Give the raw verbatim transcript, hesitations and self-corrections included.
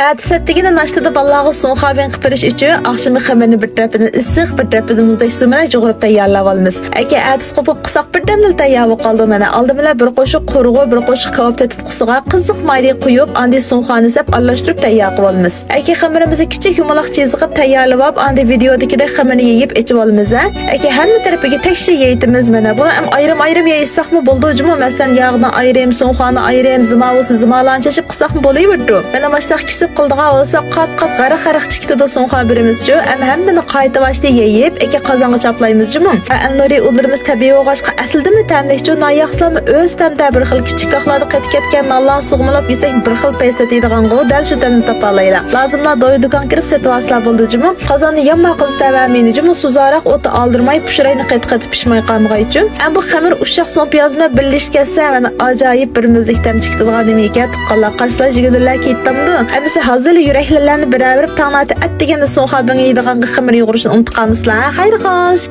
ئەتىسى ئەتىگىنى ناشتىدا بالىلارغا سۇڭخابىڭ قىلىپ بېرىش ئۈچۈن، ئاخشىمى خېمىرنى بىر تەرىپىدىن ئىسسىق، بىر تەرىپىدىن مۇزدەك سۇ بىلەن يۇغۇرۇپ تەييارلاۋالىمىز. ئەگەر ئەتىسى قوپۇپ قىلساق، بىردەمدىلا تەييار بولۇپ قالىدۇ. مانا، ئالدى بىلەن بىر قوشۇق قورۇغۇ، بىر قوشۇق كاۋاپ تېتىتقۇسىغا قىزىق مايدىن قۇيۇپ، ئاندىن سۇڭخانى سەپ ئارىلاشتۇرۇپ تەييار قىلىۋالىمىز. ئەگەر خېمىرىمىزنى كىچىك يۇمىلاق چىزىقىپ تەييارلىۋاپ، ئاندىن ۋىدېئودىكىدەك خېمىرنى يېيىپ ئېچىۋالىمىز، ھە؟ ئەگەر ھەممە تەرىپىگە تەكشى يېيىتىمىز، مانا، بۇنى ھەم ئايرىم-ئايرىم يېيىشساقمۇ بولىدۇ جۇمۇ. مەسىلەن، ياغنى ئايرىم، سۇڭخانى ئايرىم، زىما بولسا زىمالارنى چېچىپ قىلساقمۇ بولۇۋېرىدۇ. مانا ماشۇنداق كېسىپ قىلىدىغان بولسا، قات-قات غەرق-غەرق چىكىتىدۇ سۇڭخا بىرىمىزچۇ. ئەمما ھەممىنى قايتا باشتا يېيىپ، ئەكە قازانغا چاپلايمىزچۇمۇ. ئەلنۇرى ئۇلىرىمىز تەبىئىي بولغاچقا، ئەسلىدىمۇ تەملىكچۇ، ناياقسىلارمۇ ئۆز تەمدە بىر خىل كىچىك كاقلاردا قېتىپ كەتكەن نانلارنى سۇغىمىلاپ يېسەك، بىر خىل پەيز تېتىيدىغانغۇ، دەل شۇ تەمنى تاپالايلا. لازىملا دوي دۇكان كىرىپ سېتىۋالسىلا بولدى جۇمۇ. قازاننى يانما قىزىتىۋەرمەيلى جۇمۇ، سۇزاراق ئوتتا ئالدىرىماي، پۇشراينى قېتى-قېتى پىشماي قالمىغايچۇ. ئەمما بۇ خېمىر ئۇششاق سۇڭ پىياز بىلەن بىرلىشىپ كەتسە، مانا ئاجايىپ بىر مەززىلىك تەم چىقىدىغان نېمە ئىكەن، تۇغقانلار. قارىسىلا، جۈگۈلۈرلەر كېتىپتامدۇ. ئەمىسە ھازىرلا يۈرەكلىرىلەرنى بىرەۋېرىپ، تاڭ ئەتىگەندە سۇڭخا بىڭ يەيدىغانغا خېمىر يۇغۇرۇشنى ئۇنتۇپ قالمىسىلا. خەير خوش.